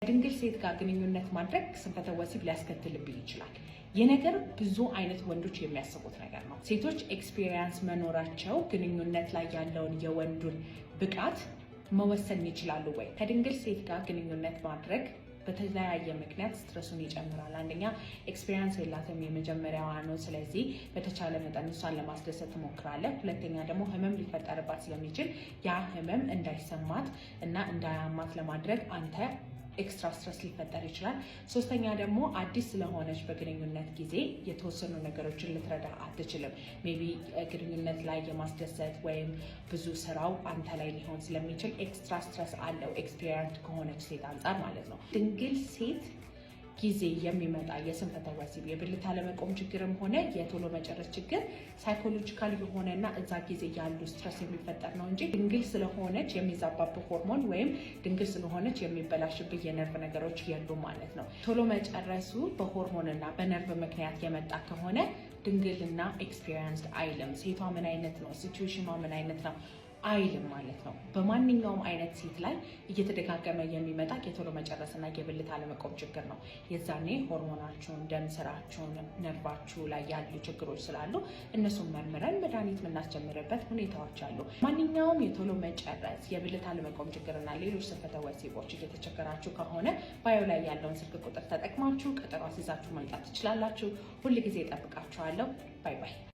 ከድንግል ሴት ጋር ግንኙነት ማድረግ ስንፈተ ወሲብ ሊያስከትልብኝ ይችላል። ይህ ነገር ብዙ አይነት ወንዶች የሚያስቡት ነገር ነው። ሴቶች experience መኖራቸው ግንኙነት ላይ ያለውን የወንዱን ብቃት መወሰን ይችላሉ ወይ? ከድንግል ሴት ጋር ግንኙነት ማድረግ በተለያየ ምክንያት stress ኡን ይጨምራል። አንደኛ experience የላትም፣ የመጀመሪያዋ ነው። ስለዚህ በተቻለ መጠን እሷን ለማስደሰት ትሞክራለህ። ሁለተኛ ደግሞ ህመም ሊፈጠርባት ስለሚችል ያ ህመም እንዳይሰማት እና እንዳያማት ለማድረግ አንተ extra stress ሊፈጠር ይችላል። ሶስተኛ ደግሞ አዲስ ስለሆነች በግንኙነት ጊዜ የተወሰኑ ነገሮችን ልትረዳ አትችልም። Maybe ግንኙነት ላይ የማስደሰት ወይም ብዙ ስራው አንተ ላይ ሊሆን ስለሚችል extra stress አለው experienced ከሆነች ሴት አንጻር ማለት ነው። ድንግል ሴት ጊዜ የሚመጣ የስንፈተ ወሲብ፣ የብልት አለመቆም ችግርም ሆነ የቶሎ መጨረስ ችግር psychological የሆነና እዛ ጊዜ ያሉ stress የሚፈጠር ነው እንጂ ድንግል ስለሆነች የሚዛባብህ ሆርሞን ወይም ድንግል ስለሆነች የሚበላሽብህ የነርቭ ነገሮች የሉም ማለት ነው። ቶሎ መጨረሱ በሆርሞንና በነርቭ ምክንያት የመጣ ከሆነ ድንግልና experienced አይልም። ሴቷ ምን አይነት ነው፣ situation ኗ ምን አይነት ነው አይልም ማለት ነው። በማንኛውም አይነት ሴት ላይ እየተደጋገመ የሚመጣ የቶሎ መጨረስና የብልት አለመቆም ችግር ነው። የዛኔ ሆርሞናችሁን፣ ደም ስራችሁን፣ ነርቫችሁ ላይ ያሉ ችግሮች ስላሉ እነሱን መርምረን መድኃኒት የምናስጀምርበት ሁኔታዎች አሉ። ማንኛውም የቶሎ መጨረስ፣ የብልት አለመቆም ችግርና ሌሎች ስንፈተ ወሲቦች እየተቸገራችሁ ከሆነ bio ላይ ያለውን ስልክ ቁጥር ተጠቅማችሁ ቀጠሮ አስይዛችሁ መምጣት ትችላላችሁ። ሁል ጊዜ እጠብቃችኋለሁ። Bye bye።